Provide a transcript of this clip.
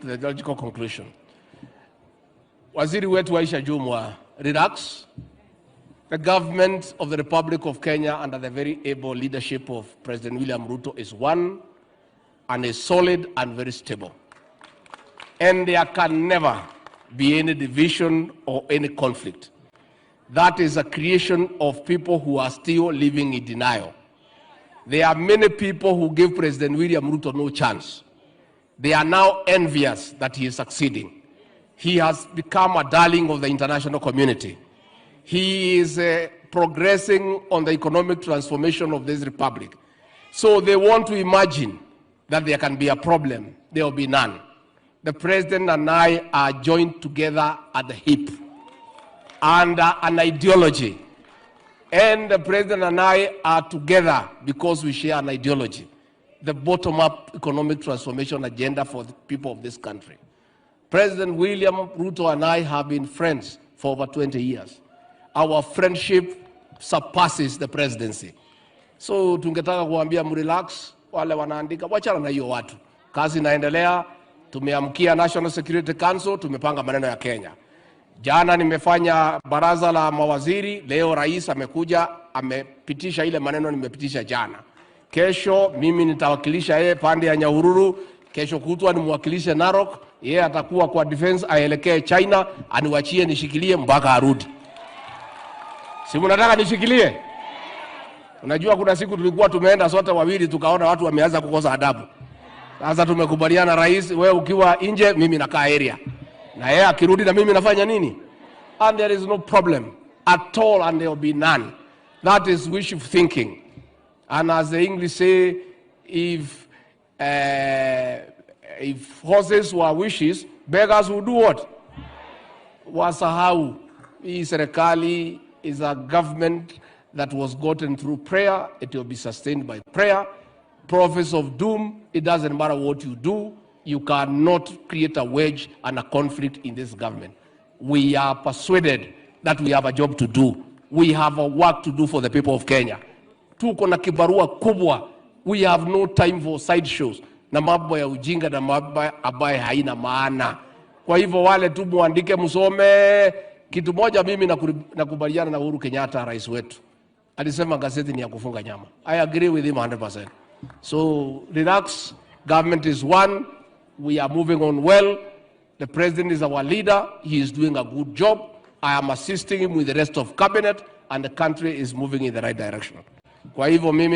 to the logical conclusion. Waziri wetu Aisha Jumwa, relax. The government of the Republic of Kenya, under the very able leadership of President William Ruto, is one and is solid and very stable. And there can never be any division or any conflict. That is a creation of people who are still living in denial. There are many people who give President William Ruto no chance. They are now envious that he is succeeding. He has become a darling of the international community. He is progressing on the economic transformation of this republic. So they want to imagine that there can be a problem. There will be none. The president and I are joined together at the hip under an ideology. And the president and I are together because we share an ideology, the bottom-up economic transformation agenda for the people of this country. President William Ruto and I have been friends for over 20 years. Our friendship surpasses the presidency. So tungetaka kuambia mrelax, wale wanaandika, wachana na hiyo watu. Kazi inaendelea, tumeamkia National Security Council, tumepanga maneno ya Kenya. Jana nimefanya baraza la mawaziri, leo rais amekuja amepitisha ile maneno nimepitisha jana. Kesho mimi nitawakilisha yeye pande ya Nyahururu, kesho kutwa nimwakilishe Narok, yeye atakuwa kwa defense aelekee China, aniwachie nishikilie mpaka arudi. Si mnataka nishikilie? Unajua kuna siku tulikuwa tumeenda sote wawili tukaona watu wameanza kukosa adabu. Sasa tumekubaliana, rais, wewe ukiwa nje, mimi nakaa area, na yeye akirudi na mimi nafanya nini? And there is no problem at all and there will be none. That is wishful thinking. And as the English say, if horses were wishes, beggars would do what? Wasahau. Hii serikali is a government that was gotten through prayer. It will be sustained by prayer. Prophets of doom, it doesn't matter what you do, you cannot create a wedge and a conflict in this government. We are persuaded that we have a job to do. We have a work to do for the people of Kenya. Tuko na kibarua kubwa. We have no time for side shows na mambo ya ujinga na mambo ambayo haina maana. Kwa hivyo wale tu muandike, msome kitu moja. Mimi nakubaliana na Uhuru Kenyatta, rais wetu, alisema gazeti ni ya kufunga nyama. I agree with him 100%. So relax, government is one, we are moving on well. The president is our leader, he is doing a good job. I am assisting him with the rest of cabinet and the country is moving in the right direction. Kwa hivyo mimi